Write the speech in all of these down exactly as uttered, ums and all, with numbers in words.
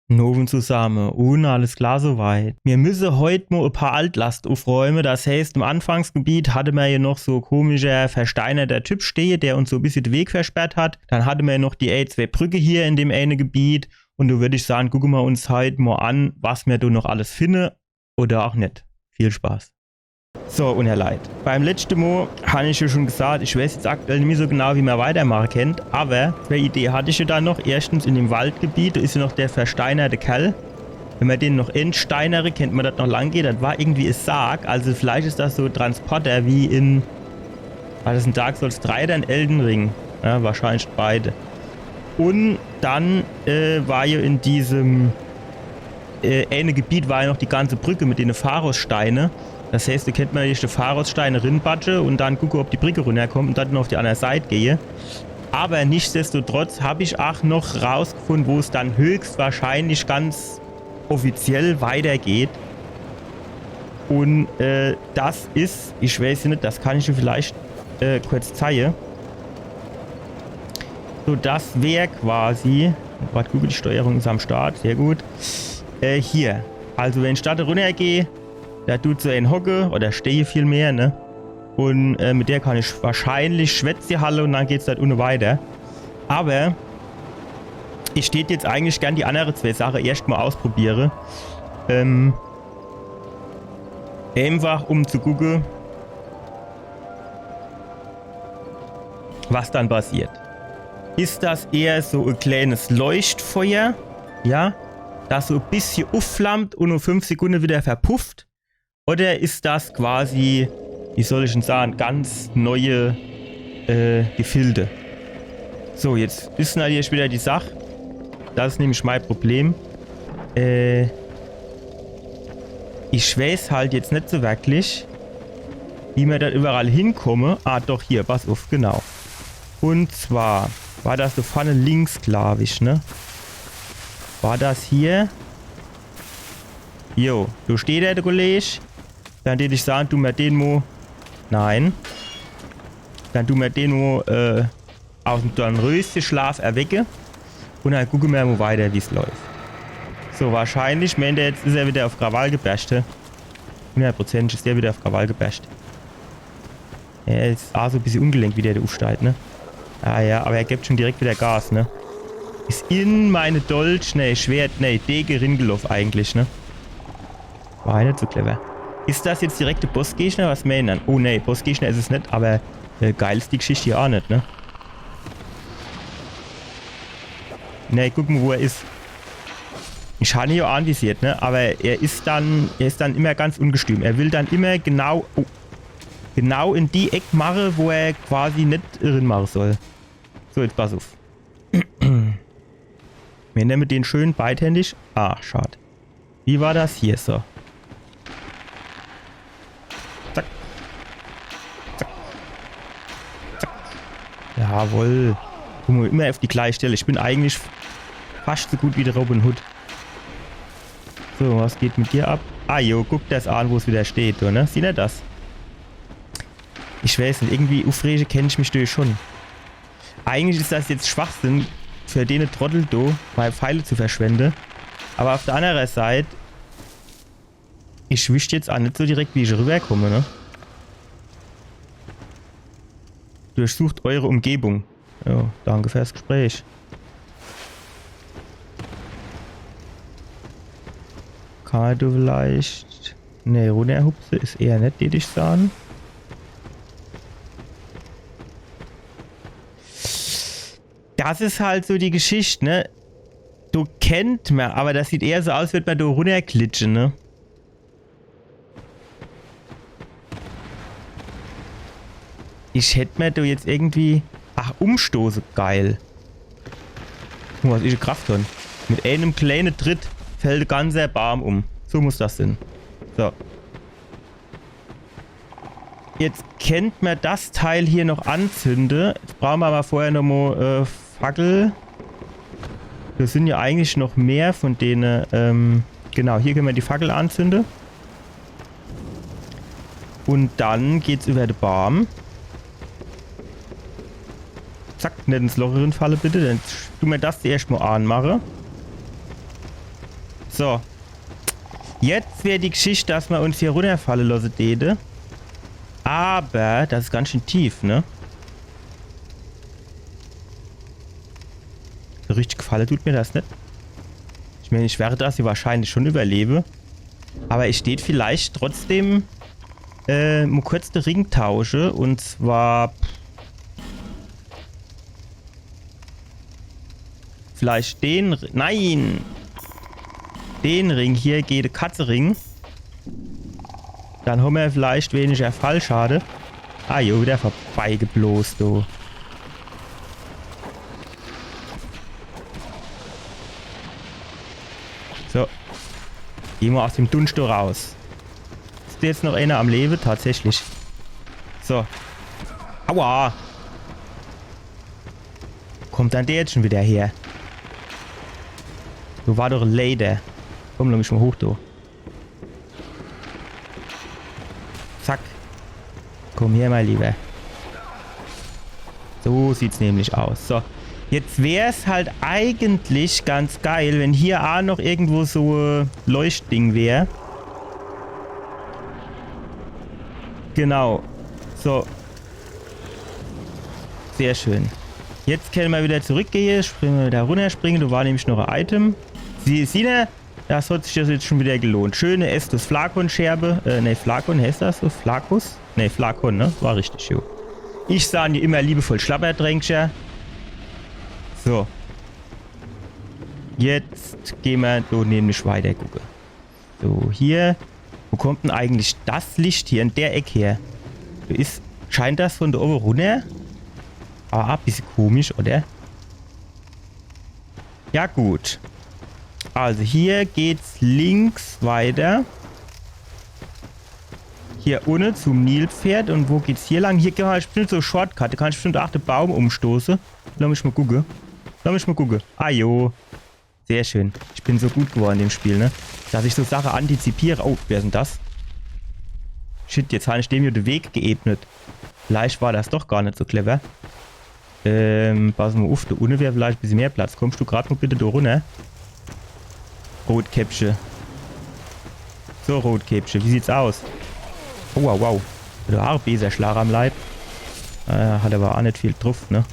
Nowend zusamme. Un alles klar soweit. Mir müsse heut mo e paar Altlast ufräume. Das heißt, im Anfangsgebiet hatte mer jo noch so komischer, versteinerter Typ stehe, der uns so e bissje de Weg versperrt hat. Dann hatte mer jo noch die, äh, zwee Brücke hier in dem eine Gebiet. Un do würd ich sage, gucke mer uns heut mo an, was mer do noch alles finne. Oder auch net. Viel Spaß. So, un ihr Leit. Beim letschte Mo han ich jo schon gesagt, ich weiß jetzt aktuell nimmi so genau, wie mer weitermache kennt, aber zwee Idee hatt ich jo do noch. Erschtens in dem Waldgebiet, do is jo noch der versteinerte Kerl. Wenn mer den noch entsteinere, kennt mer do noch lang gehe. Das war irgendwie e Sarg, also vielleicht is das so e Transporter wie in, war das in Dark Souls drei oder in Elden Ring? Ja, wahrscheinlich beide. Un dann, äh, war jo in diesem äh, eine Gebiet war jo noch die ganze Brücke mit dene Pharros-Steine. Das heißt, do kennt mer jetzt die Pharros-Steine rinbatsche un dann gucke, ob die Brücke runnerkommt un dann noch uf die anner Seit gehe. Aber nichtsdestotrotz hab ich auch noch rausgefunde, wo es dann höchstwahrscheinlich ganz offiziell weitergeht. Un, äh, das is, ich weiß net, das kann ich jo vielleicht, äh, kurz zeige. So, das wär quasi. Wart, gucke, die Steuerung is am Start, sehr gut. Äh, hier. Also wenn ich do runnergeh, do dut so en hocke, oder stehe vielmehr, ne? Un, äh, mit der kann ich wahrscheinlich Schwätze halle un dann geht's do unne weiter. Aber ich tät jetzt eigentlich gern die annere zwee Sache erscht mo ausprobiere. Ähm, einfach um zu gucke, was dann passiert. Is das eher so e kleines Leuchtfeuer, ja, das so e bissje ufflammt un no fünf Sekunde wieder verpufft? Oder is das quasi, wie soll ich'n sage, ganz neue, äh, Gefilde? So, jetzt is natürlich wieder die Sach, das is nämlich mei Problem. Äh, ich weiß halt jetzt net so werklich, wie mer do iwwerall hinkomme. Ah, doch, hier, pass uff, genau. Un zwar war das do vorne links, glaab ich, ne? War das hier? Jo, do steht er, de Kolleg. Dann tät ich sage, du mer den mo. Nein. Dann du mer den mo, äh, aus'm Dornröschenschlaf erwecke. Un dann gucke mer mo weiter, wie's läuft. So, wahrscheinlich, meent er, jetzt is er wieder uff Krawall geberscht, hä? Hundertprozentig is der wieder uff Krawall geberscht. Er is aa so e bissje ungelenk, wie der do uffsteit, ne? Ah ja, awwer er gebt schon direkt wieder Gas, ne? Is in mei Dolch, nee, Schwert, nee, Dege ringeloff eigentlich, ne? War net so clever. Is das jetzt direkt de Bossgegner? Was meenen dann? Oh nee, Bossgegner is es net, awwer, äh, geil is die Geschicht jo aa net, ne? Nee, guck mo, wo er is. Ich han en jo anvisiert, ne? Awwer er is dann, er is dann immer ganz ungestüm. Er will dann immer genau, oh, genau in die Eck mache, wo er quasi net rin mache soll. So, jetzt pass uff. Mir nemme den schön beidhändig. Ah, schad. Wie war das hier so? Zack. Zack. Zack. Jawoll. Guck mo, immer uff die gleiche Stell. Ich bin eigentlich fascht so gut wie de Robin Hood. So, was geht mit dir ab? Ah jo, guck das an, wo's wieder steht, du, ne? Siehn er das? Ich weiß net, irgendwie uffrege kenn ich mich do schon. Eigentlich is das jetzt Schwachsinn, für dene Trottel do mei Pfeile zu verschwende. Awwer uff de anner Seit, ich wüsst jetzt aa net so direkt, wie ich riwwerkomme, ne? Durchsucht eure Umgebung. Jo, danke fürs Gespräch. Kann mer do vielleicht, nee, runnerhupse is eher net, dät ich sage. Das is halt so die Geschicht, ne? Do kennt mer, awwer das sieht eher so aus, als würd mer do runnerglitsche, ne? Ich hätt mer do jetzt irgendwie, ach, umstoße, geil. Guck mo, was ich e Kraft han. Mit eenem kleene Tritt fallt de ganze Baam um. So muss das sinn. So. Jetzt kennt mer das Teil hier noch anzünde. Jetzt brauche mer awwer vorher noch mo, äh, Fackel. Do sinn jo eigentlich noch mehr von dene, ähm, genau, hier kenne mer die Fackel anzünde. Un dann geht's iwwer de Baam. Zack, net ins Loch rinfalle, bitte. Dann du mer das erscht mo anmache. So. Jetzt wär die Gschicht, dass mer uns hier runnerfalle losse däte. Aber das is ganz schön tief, ne? So richtig gefalle tut mir das net. Ich mein, ich werd das hier wahrscheinlich schon überlebe. Aber ich dät vielleicht trotzdem äh, mo kurz de Ring tausche. Und zwar vielleicht den. Ri- Nein! Den Ring hier gege de Katzering. Dann hommer vielleicht weniger Fallschade. Ah jo, wieder vorbeigeblost, du. So. Geh mo aus dem Dunst do raus. Is jetzt noch einer am Lewe? Tatsächlich. So. Aua! Kommt dann der jetzt schon wieder her? Du war doch leider. Komm, lass mich mo hoch, du. Zack. Komm her, mein Lieber. So sieht's nämlich aus. So. Jetzt wär's halt eigentlich ganz geil, wenn hier a noch irgendwo so e Leuchtding wär. Genau. So. Sehr schön. Jetzt kenne mer wieder zurückgehe. Springe mer wieder runner, springe. Do war nämlich noch e Item. Sie, Sine, das hat sich das jetzt schon wieder gelohnt. Schöne Estus Flakon-Scherbe. Äh, ne, Flakon heißt das so? Flakus? Ne, Flakon, ne? War richtig, jo. Ich sah nie immer liebevoll Schlabberdränkcher. So. Jetzt geh mer do nämlich weiter gucke. So, hier. Wo kommt denn eigentlich das Licht hier in der Eck her? Do is, scheint das von do owe runner? Aber a bissje komisch, oder? Ja, gut. Also hier geht's links weiter. Hier unne zum Nilpferd. Und wo geht's hier lang? Hier kann ich bestimmt so Shortcut. Do kann ich bestimmt ach de Baum umstoße. Lass mich mo gucke. Lass mich mo gucke. Ah jo. Sehr schön. Ich bin so gut geworden in dem Spiel, ne? Dass ich so Sache antizipiere. Oh, wer is denn das? Shit, jetzt hab ich dem hier de Weg geebnet. Vielleicht war das doch gar net so clever. Ähm, pass mo uff, do unne wär vielleicht bissje mehr Platz. Kommst du grad mo bitte do runner? Rotkäppche. So, Rotkäppche, wie sieht's aus? Oh, wow, wow. Do a e beeser Schlag am Leib. Äh, hat aber a net viel druff, ne?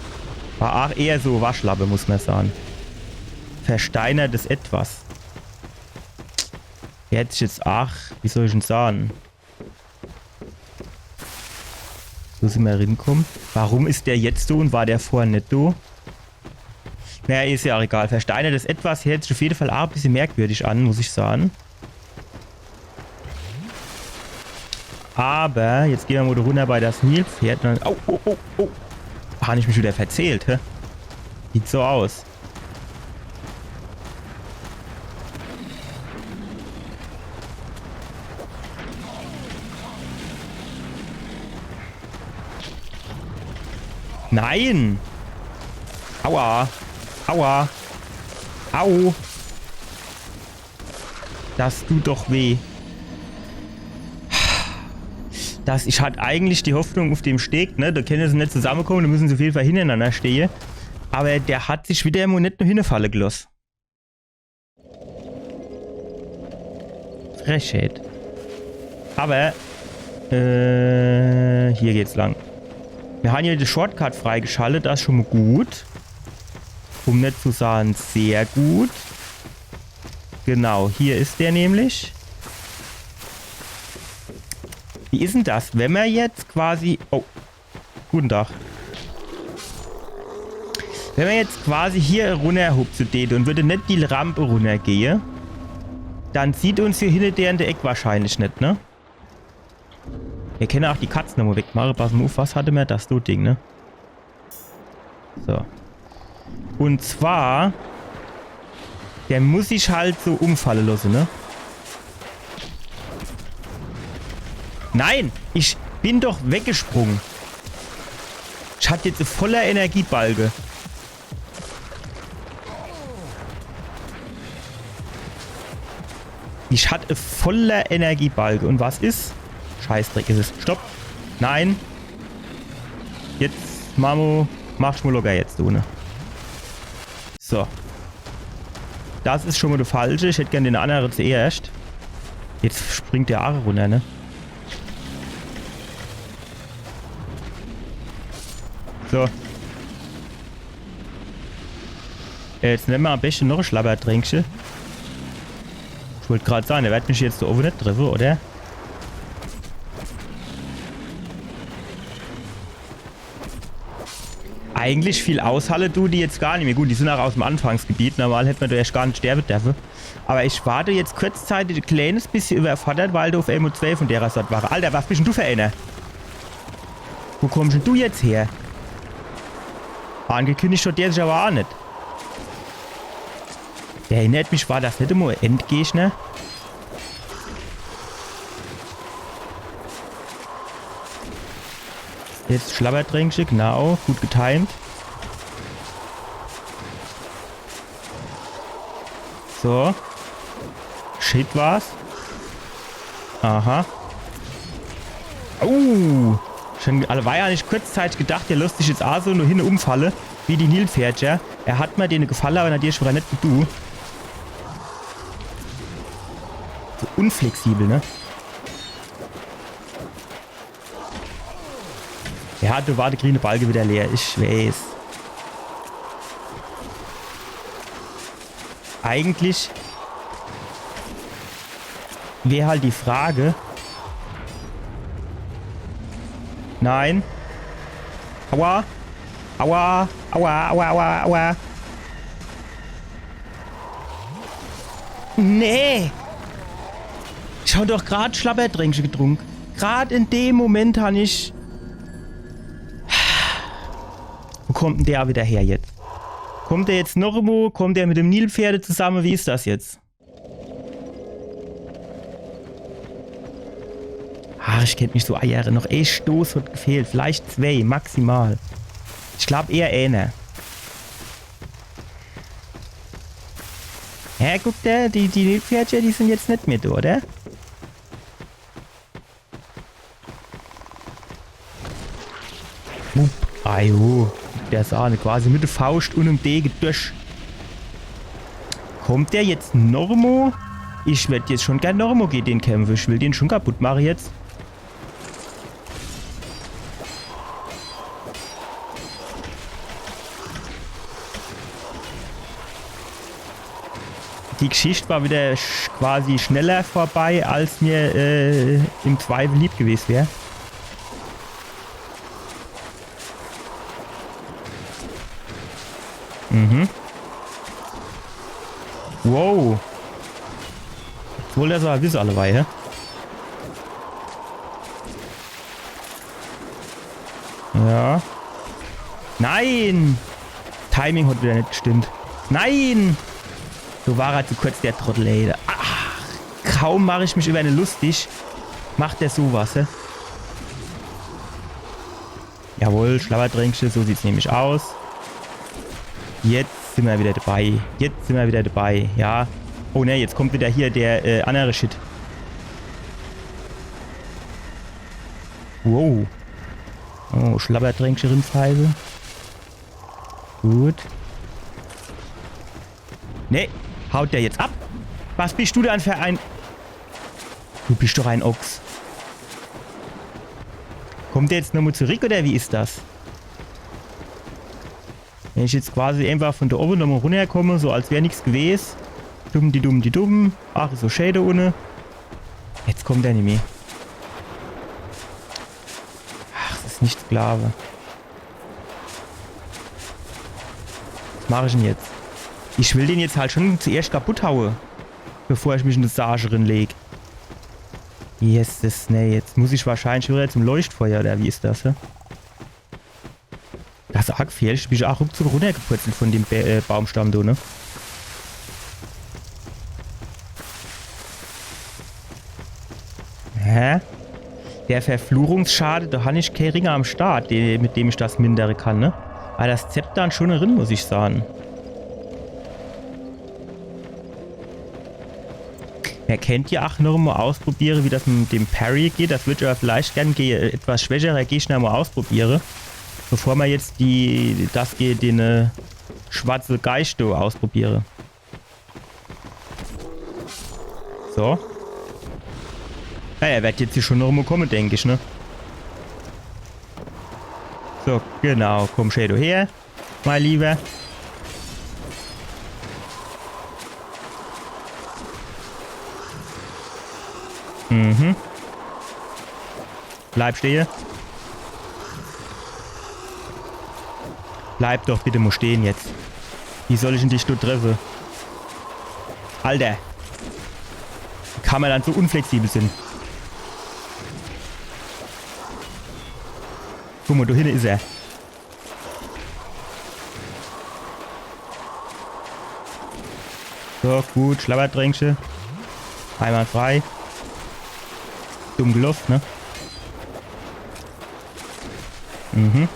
War a eher so Waschlappe, muss mer sahn. Versteinertes Etwas. Jetzt, jetzt, ach, wie soll ich'n sahn? Wo sin mer rinkomme? Warum is der jetzt do und war der vorher net do? Naja, is ja auch egal. Versteinertes Etwas hört sich auf jeden Fall auch ein bisschen merkwürdig an, muss ich sagen. Aber jetzt gehen wir mal runter bei das Nilpferd. Und dann, oh, oh, oh, oh. Hab ich mich wieder verzählt, hä? Sieht so aus. Nein! Aua! Aua! Au! Das tut doch weh. Das, ich hatt eigentlich die Hoffnung auf dem Steg, ne? Da können sie nicht zusammenkommen, da müssen sie auf jeden Fall hintereinander stehen. Aber der hat sich wieder mal nicht nur hinfalle gelassen. Frechheit. Aber, äh, hier geht's lang. Wir haben hier die Shortcut freigeschaltet, das ist schon mal gut. Um nicht zu sagen, sehr gut. Genau, hier ist der nämlich. Wie ist denn das, wenn man jetzt quasi, oh, guten Tag. Wenn man jetzt quasi hier runterhupse tät und würde nicht die Rampe runtergehe, dann sieht uns hier hinter der in der Eck wahrscheinlich nicht, ne? Wir können auch die Katzen nochmal wegmachen. Pass mal auf, was hatte mir das so Ding, ne? So. Und zwar, der muss sich halt so umfalle lassen, ne? Nein, ich bin doch weggesprungen. Ich hatte jetzt voller Energiebalge. Ich hatte voller Energiebalge. Und was ist? Scheißdreck ist es. Stopp. Nein. Jetzt, Mamo, mach ich mal locker jetzt, du, ne? So. Das is schon mo de falsche. Ich hätt gern den annere zuerscht. Jetzt springt der ach runner, ne? So. Äh, jetzt nemme mer am beschte noch e Schlabbertränkche. Ich wollt grad sage, der werd mich jetzt do owwe net treffe, oder? Eigentlich viel aushalle du die jetzt gar nimmi. Gut, die sin ach aus em Anfangsgebiet. Normal hätt mer do erscht gar net sterbe derfe. Aber ich war do jetzt kurzzeitig e kleines bissje überfordert, weil do uf emol zwee von derer Sort ware. Alter, was bisch denn du für ener? Wo kommsch denn du jetzt her? Angekündigt hat der sich aber ach net. Der erinnert mich, war das net emol e Endgegner? Jetzt Schlabbertränkche, genau. Gut getimt. So. Shit war's. Aha. Uh. Schon alleweil hab ich kurzzeitig gedacht, der losst sich jetzt ach so nur hinne umfalle, wie die Nilpferdcher. Er hat mer dene gefalle, aber natürlich wieder net gedu. So unflexibel, ne? Ja, do war de grüne Balke wieder leer. Ich weiß. Eigentlich wär halt die Frage. Nein. Aua. Aua. Aua, aua, aua, aua. Nee. Ich hab doch grad Schlabbertränkche getrunk. Grad in dem Moment hab ich. Wo kommt denn der wieder her jetzt? Kommt der jetzt noch emol? Kommt der mit dem Nilpferde zusamme? Wie is das jetzt? Ach, ich kennt mich so eiere. Noch e Stoß hat gefehlt. Vielleicht zwee, maximal. Ich glaub eher eener. Hä, guck, der, die, die Nilpferdcher, die sin jetzt net mit, oder? Wupp, ajo. Der is ach quasi mit de Fauscht un em Dege durch. Kommt der jetzt noch emol? Ich werd jetzt schon gern noch emol gege den kämpfe. Ich will den schon kaputt mache jetzt. Die Geschicht war wieder sch-, quasi schneller vorbei, als mir, äh, im Zweifel lieb gewes wär. Mhm. Wow. Jetzt wollt er so wisse alleweil, hä? Ja. Nein! Timing hat wieder net gestimmt. Nein! So war er zu kurz, der Trottel, ey. Ach, kaum mach ich mich über ene lustig, macht er so was, hä? Jawohl, Schlabbertränkche, so sieht's nämlich aus. Jetzt sin mer wieder dabei. Jetzt sin mer wieder dabei, ja. Oh ne, jetzt kommt wieder hier der, äh, annere Shit. Wow. Oh, Schlabbertränkche, Rindpfeife. Gut. Nee, haut der jetzt ab? Was bist du dann für ein... Du bist doch ein Ochs. Kommt der jetzt nochmal zurück oder wie ist das? Wenn ich jetzt quasi einfach von da oben nochmal runterkomme, so als wär nix gewesen. Dumm, die dumm, die dumm. Ach, so Schäde ohne. Jetzt kommt er nicht mehr. Ach, das ist nicht Sklave. Was mach ich denn jetzt? Ich will den jetzt halt schon zuerst kaputt haue, bevor ich mich in die Sage rin leg. Yes, das, nee, jetzt muss ich wahrscheinlich wieder zum Leuchtfeuer, oder wie ist das, hä? Das is arg gefährlich, bin ich auch ruckzuck runtergepurzelt von dem Ba-, äh, Baumstamm, du, ne? Hä? Der Verfluchungsschade, da han ich kee Ringe am Start, die, mit dem ich das mindere kann, ne? Aber das Zepter schon drin, muss ich sagen. Mer kennt ja auch noch mal ausprobiere, wie das mit dem Parry geht. Das würd ich aber vielleicht gern gege etwas schwächere Gegner mal ausprobiere. Bevor mer jetzt die, das gege den, äh, schwarze Geist do ausprobiere. So. Ja, er werd jetzt hier schon noch mo komme, denk ich, ne? So, genau. Komm, Shadow, her. Mein Lieber. Mhm. Bleib stehe. Bleib doch bitte mo stehen jetzt. Wie soll ich denn dich do treffe? Alter. Wie kann mer dann so unflexibel sin? Guck mo, do hinne is er. So, gut, Schlabbertränkche. Einwandfrei. Dumm geloff, ne? Mhm.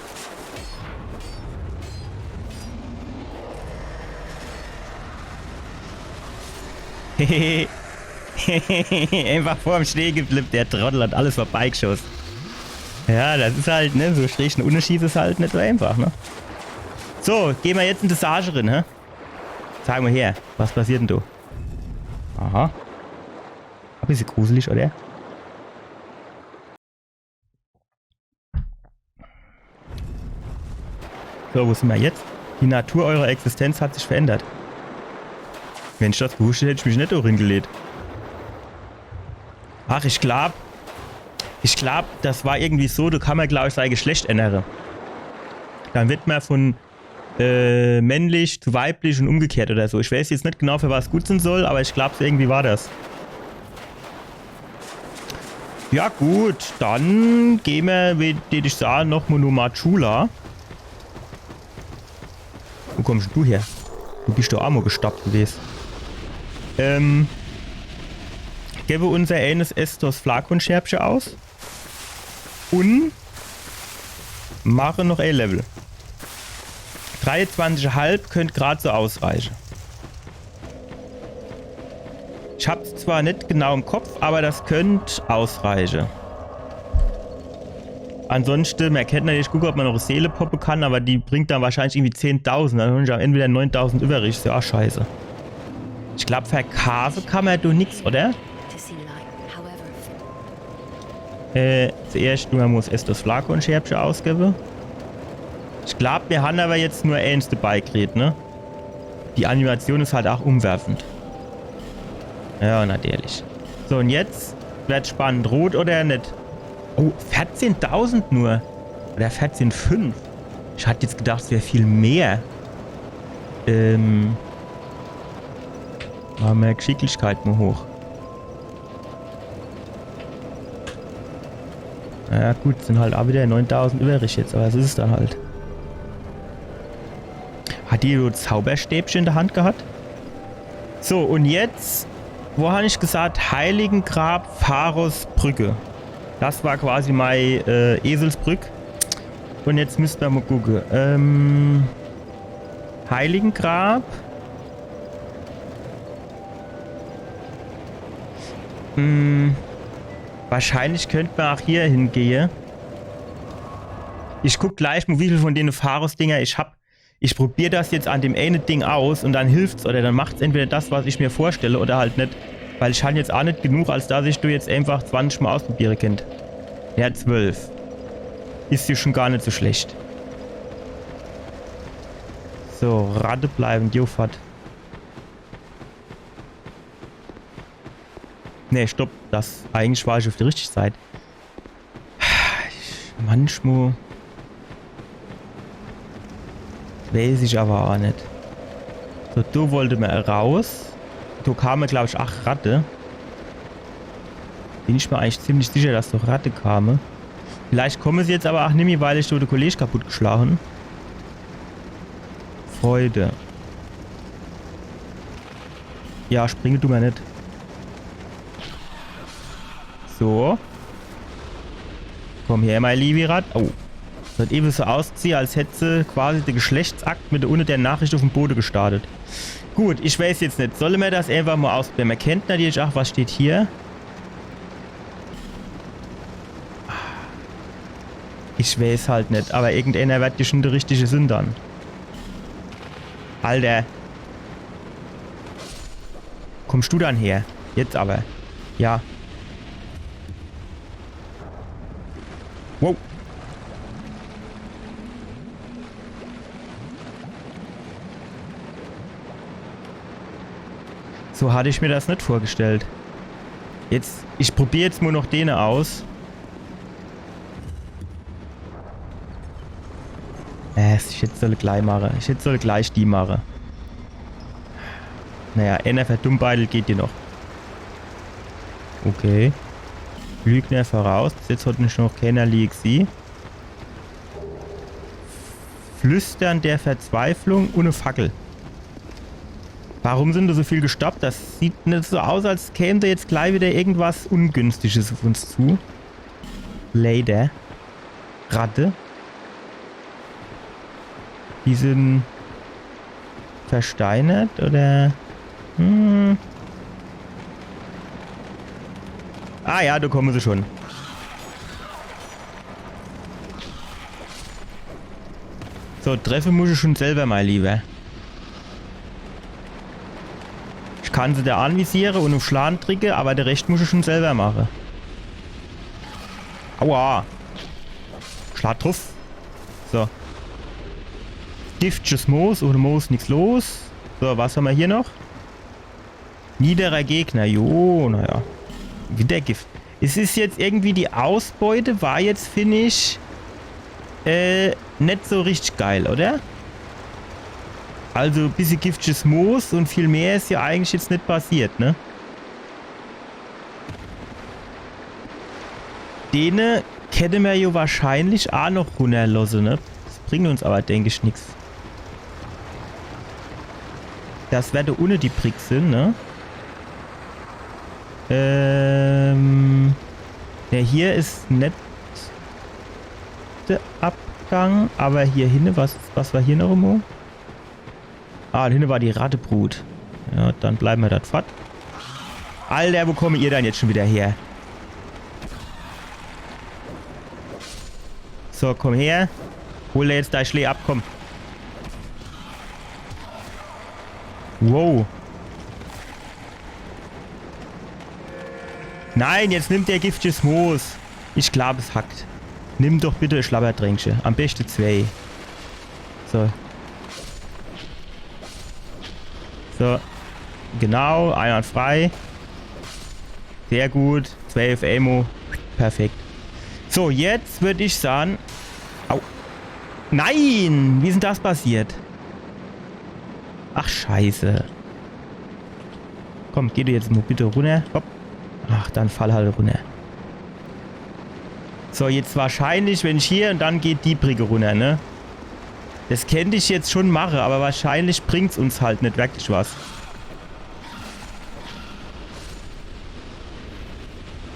Einfach vorm Steh geblibb, der Trottel hat alles vorbeigeschoss. Ja, das is halt, ne, so Strächen Unnerschieß is halt net so einfach, ne? So, geh mer jetzt in die Sage rin, hä? Zeig mo her, was passiert denn do? Aha. A bissje gruselig, oder? So, wo sin mer jetzt? Die Natur eurer Existenz hat sich verändert. Wenn ich das gewusst hätt, hätt ich mich net do ringeleet. Ach, ich glaub, ich glaub, das war irgendwie so, do kann mer, glaub ich, sei Geschlecht ännere. Dann wird mer von äh, männlich zu weiblich und umgekehrt oder so. Ich weiß jetzt net genau, für was gut sin soll, aber ich glaub, so irgendwie war das. Ja gut, dann geh mer, wie, dät ich sage, noch mo no Majula. Wo kommst denn du her? Du bist doch aa mo gestoppt gewesen. Ähm, gebe unser eines Estus Flakonscherbche aus. Und mache noch e Level. Dreiundzwanzig Komma fünf könnt grad so ausreiche. Ich hab's zwar net genau im Kopf, aber das könnt ausreiche. Ansonsten, mer kennt natürlich gucke, ob mer noch e Seele poppe kann, aber die bringt dann wahrscheinlich irgendwie zehntausend. Dann hab ich am Ende wieder neuntausend übrig. Is ja aa scheiße. Ich glaub, verkaafe kann mer do nix, oder? To see light, however thin. Äh, zuerscht nur muss Estus Flakonscherbche ausgebe. Ich glaub, mir han aber jetzt nur eens dabei kriet, ne? Die Animation is halt aa umwerfend. Ja, natürlich. So, und jetzt werd spannend. Rot oder net? Oh, vierzehntausend nur. Oder vierzehn fünf. Ich hat jetzt gedacht, es wär viel mehr. Ähm. Mache mer Geschicklichkeit mo hoch. Na ja, gut, sin halt aa wieder neuntausend übrig jetzt, aber das is es dann halt. Hat die so Zauberstäbche in der Hand gehat? So, und jetzt, wo han ich gesagt? Heiligengrab, Pharros Brücke. Das war quasi mei, äh, Eselsbrück. Und jetzt müsst mer mo gucke. Ähm, Heiligengrab. Hm, wahrscheinlich könnt mer aa hier hingehe. Ich guck gleich mo, wie viel von dene Pharros-Dinger ich hab. Ich probier das jetzt an dem eene Ding aus und dann hilft's oder dann macht's entweder das, was ich mir vorstelle, oder halt net. Weil ich han jetzt aa net genug, als dass ich do jetzt einfach zwanzig Mal ausprobiere kennt. Ja, zwölf. Is jo schon gar net so schlecht. So, Ratte bleiben, jo, fort. Nee, stopp. Das, eigentlich war ich auf der richtigen Seite. Ich, manchmal weiß ich aber auch nicht. So, do wollte mer raus. Do kame, glaub ich, ach, Ratte. Bin ich mir eigentlich ziemlich sicher, dass do Ratte kame. Vielleicht komme se jetzt aber auch nimmi, weil ich so de Kollege kaputt geschlagen. Freude. Ja, springe du mal net. So. Komm her, mein liebi Rat. Oh. Das hat eben so ausgesehen, als hätte se quasi den Geschlechtsakt mit der, unter der Nachricht auf dem Boden gestartet. Gut, ich weiß jetzt nicht. Solle mer das einfach mal ausprobieren? Mer kennt natürlich auch, was steht hier? Ich weiß halt net, aber irgendeiner wird ja schon der richtige sein dann. Alter. Kommst du dann her? Jetzt aber. Ja. Wow. So hatte ich mir das net vorgestellt. Jetzt, ich probier jetzt nur noch dene aus. Äh, ich hätt solle gleich mache. Ich hätt solle gleich die mache. Naja, eener Verdummbeidel geht dir noch. Okay. Lügner voraus. Bis jetzt hat mich noch keiner lieg sie. Flüstern der Verzweiflung und e Fackel. Warum sind da so viel gestoppt? Das sieht net so aus, als käm da jetzt gleich wieder irgendwas Ungünstiges auf uns zu. Leider. Ratte. Die sind versteinert oder? Hm. Ah ja, da kommen sie schon. So, treffe muss ich schon selber, mein Lieber. Ich kann sie da anvisiere und auf Schlan dricke, aber der Rest muss ich schon selber mache. Aua. Schlag drauf. So. Giftiges Moos, ohne Moos nix los. So, was haben wir hier noch? Niederer Gegner, jo, naja. Wieder Gift. Es ist jetzt irgendwie, die Ausbeute war jetzt, finde ich, äh, net so richtig geil, oder? Also, bissje giftiges Moos und viel mehr ist ja eigentlich jetzt net passiert, ne? Dene kenne mer jo wahrscheinlich a noch runnerlosse, ne? Das bringt uns aber, denk ich, nix. Das werde ohne die Brick sin, ne? Ähm. Ne, hier is net der Abgang, aber hier hinne, was, was war hier noch immer? Ah, do hinne war die Rattebrut. Ja, dann bleiben wir dort fort. Alter, wo kommt ihr dann jetzt schon wieder her? So, komm her. Hol dir jetzt dei Schlee ab, komm. Wow. Nein, jetzt nimmt der giftiges Moos. Ich glaub, es hackt. Nimm doch bitte e Schlabbertränkche. Am beste zwei. So. So. Genau, einwandfrei. Sehr gut. Zwölf Ammo. Perfekt. So, jetzt würd ich sagen. Au. Nein! Wie is denn das passiert? Ach, scheiße. Komm, geh du jetzt mo bitte runner. Hopp. Ach, dann fall halt runner. So, jetzt wahrscheinlich, wenn ich hier und dann geht die Bricke runner, ne? Das kennt ich jetzt schon mache, aber wahrscheinlich bringt's uns halt net wirklich was.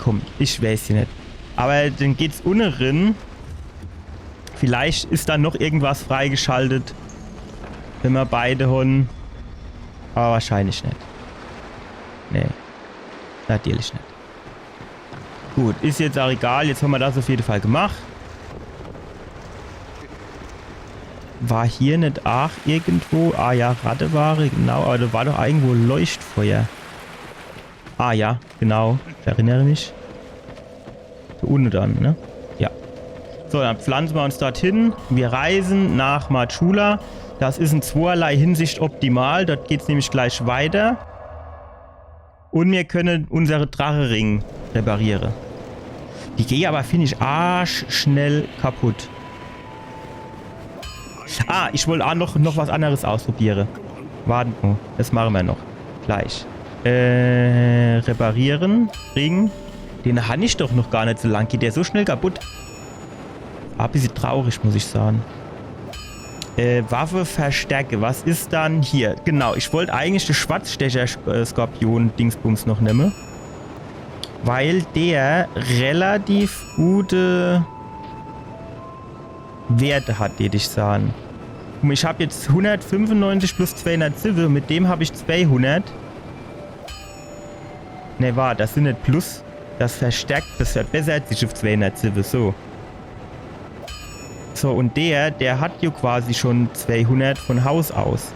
Komm, ich weiß hier net. Aber dann geht's unne rin. Vielleicht is da noch irgendwas freigeschaltet, wenn mer beide hon. Aber wahrscheinlich net. Nee. Natürlich net. Gut, is jetzt auch egal. Jetzt hon mer das auf jeden Fall gemacht. War hier net aach irgendwo? Ah ja, Ratteware, genau. Aber da war doch irgendwo Leuchtfeuer. Ah ja, genau. Ich erinnere mich. Do unne dann, ne? Ja. So, dann pflanze mer uns dorthin. Wir reisen nach Majula. Das is in zweierlei Hinsicht optimal. Dort geht's nämlich gleich weiter. Und mir könne unsere Drachering repariere. Die gehe aber, find ich, arschschnell kaputt. Ah, ich wollt ah noch, noch was anderes ausprobiere. Warten, oh, das mache mer noch. Gleich. Äh, reparieren. Ring. Den han ich doch noch gar net so lang. Geht der so schnell kaputt? Ah, bissje traurig, muss ich sagen. Äh, Waffe verstärke. Was is dann hier? Genau, ich wollt eigentlich de Schwarzstecher-Skorpion-Dingsbums noch nemme. Weil der relativ gute Werte hat, deet ich sagen. Guck mo, ich hab jetzt hundertfünfundneunzig plus zweihundertsiwwe, mit dem hab ich zweihundert. Ne, wart, das sin net plus. Das verstärkt, das verbessert sich auf zweihundertsiwwe, so. So, und der, der hat jo quasi schon zweihundert von Haus aus.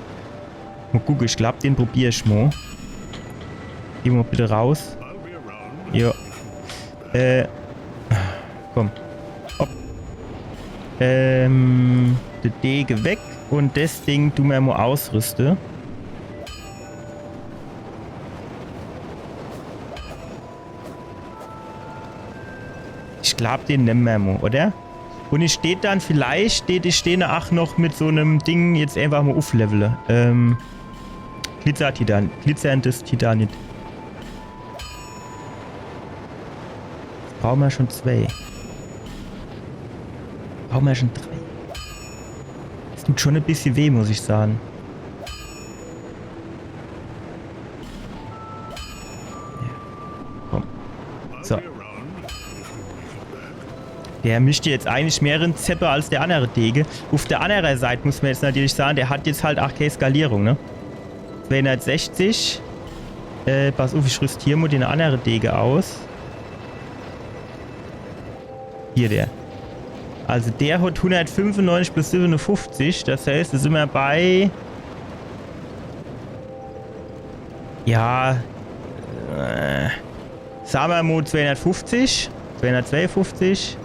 Mo gucke, ich glaub, den probier ich mo. Geh mo bitte raus. Jo. Äh. Komm. Hopp. Ähm. De Dege weg und des Ding du mer mo ausrüste. Ich glaub, den nemme mer mo, oder? Und ich deet dann vielleicht, deet ich den ach noch mit so nem Ding jetzt einfach mo uflevele. Ähm, Glitzertitan, glitzerndes Titanit. Brauche mer schon zwei. Brauche mer schon drei. Es tut schon e bissje weh, muss ich sage. Ja. Komm. So. Der misst jetzt eigentlich mehr zeppe als der andere Dege. Uf der andere Seit muss mer jetzt natürlich sage, der hat jetzt halt ach kee Skalierung, ne? Zweihundertsechzig. Äh, pass uf, ich rüst hier mo den andere Dege aus. Hier der. Also der hat hundertfünfundneunzig plus siebenundfünfzig, das heißt, do sin mer bei, ja, äh, sage mer mo zweihundertfünfzig, zweihundertzweiundfünfzig.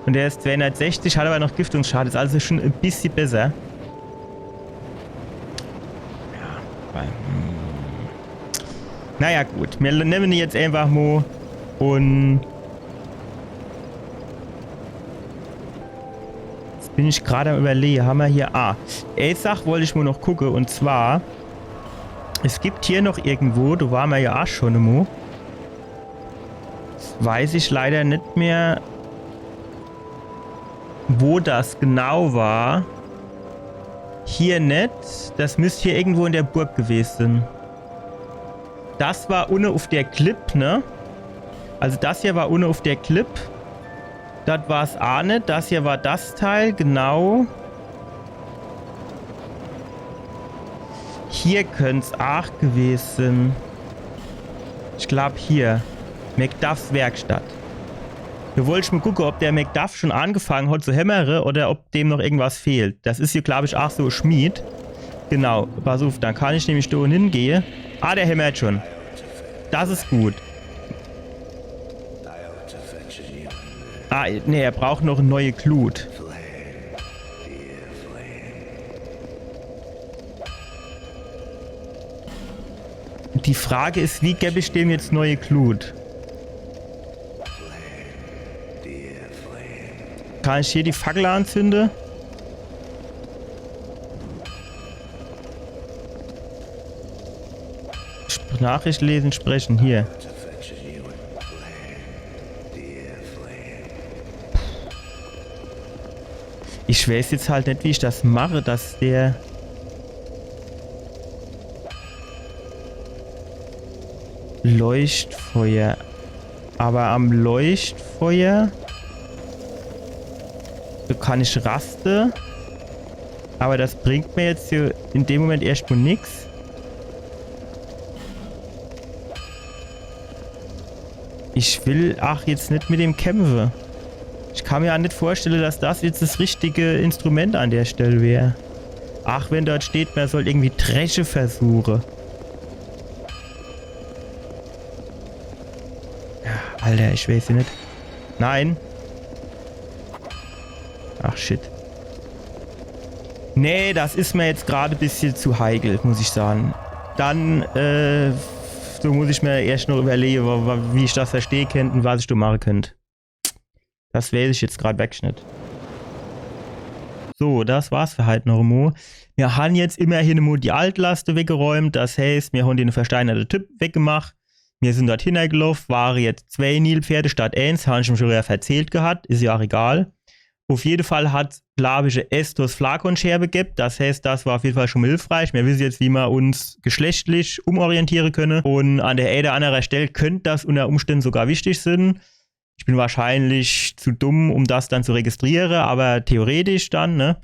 Und der is zweihundertsechzig, hat aber noch Giftungsschade, is also schon e bissje besser. Ja, weil, hm. Naja, gut. Mir nemme den jetzt einfach mo und jetzt bin ich grad am Überlege, ha mer hier, ah, e Sach wollt ich mo noch gucke, und zwar, es gibt hier noch irgendwo, do ware mer ja ach schon mo. Jetzt weiß ich leider net mehr, wo das genau war. Hier net. Das müsst hier irgendwo in der Burg gewese sin. Das war unne uf der Klipp, ne? Also das hier war unne uf der Klipp. Das war's ach net. Das hier war das Teil, genau. Hier könnt's ach gewese sin. Ich glaub hier. MacDuffs Werkstatt. Do wollt ich mo gucke, ob der MacDuff schon angefange hat zu hämmere oder ob dem noch irgendwas fehlt. Das is hier, glaub ich, ach so e Schmied. Genau, pass uf, dann kann ich nämlich do hingehe. Ah, der hämmert schon. Das is gut. Ah, nee, er braucht noch e neue Glut. Die Frage is, wie geb ich dem jetzt neue Glut? Kann ich hier die Fackel anzünde? Sp-, Nachricht lesen, sprechen, hier. Ich weiß jetzt halt net, wie ich das mache, dass der Leuchtfeuer. Aber am Leuchtfeuer, do kann ich raste. Aber das bringt mir jetzt hier in dem Moment erscht mo nix. Ich will ach jetzt net mit dem kämpfe. Ich kann mir ach net vorstelle, dass das jetzt das richtige Instrument an der Stell wär. Ach, wenn dort steht, mer soll irgendwie Dresche versuche. Ja, Alter, ich weiß net. Nein. Ach, shit. Nee, das is mir jetzt grad e bissje zu heikel, muss ich sage. Dann, äh, so muss ich mir erscht noch überlege, wa-, wa-, wie ich das verstehe kennt und was ich do mache kennt. Das weiß ich jetzt grad wirklich net. So, das war's für heit noch mo. Mir han jetzt immerhin mo die Altlaste weggeräumt. Das heißt, mir han den versteinerte Typ weggemacht. Mir sin dort hinnergeloff, ware jetzt zwei Nilpferde statt eens, han ich schon wieder verzählt gehat, is ja ach egal. Uf jede Fall hat, glaub ich, Estus Flakonscherbe gebb. Das heißt, das war uf jede Fall schon mo hilfreich. Mir wisse jetzt, wie mer uns geschlechtlich umorientiere könne. Und an der ene oder annere Stell könnt das unter Umständen sogar wichtig sin. Ich bin wahrscheinlich zu dumm, um das dann zu registriere, aber theoretisch dann, ne?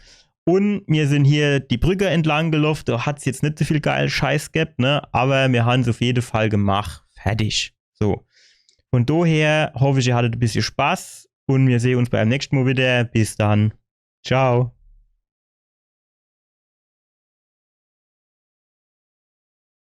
Und mir sin hier die Brücke entlang geloff, do hat's jetzt net so viel geil Scheiß gebb, ne? Aber mir han's uf jede Fall gemacht. Fertig. So. Von doher hoff ich, ihr hattet e bissje Spaß und mir sehn uns beim nächsten Mo wieder. Bis dann. Ciao.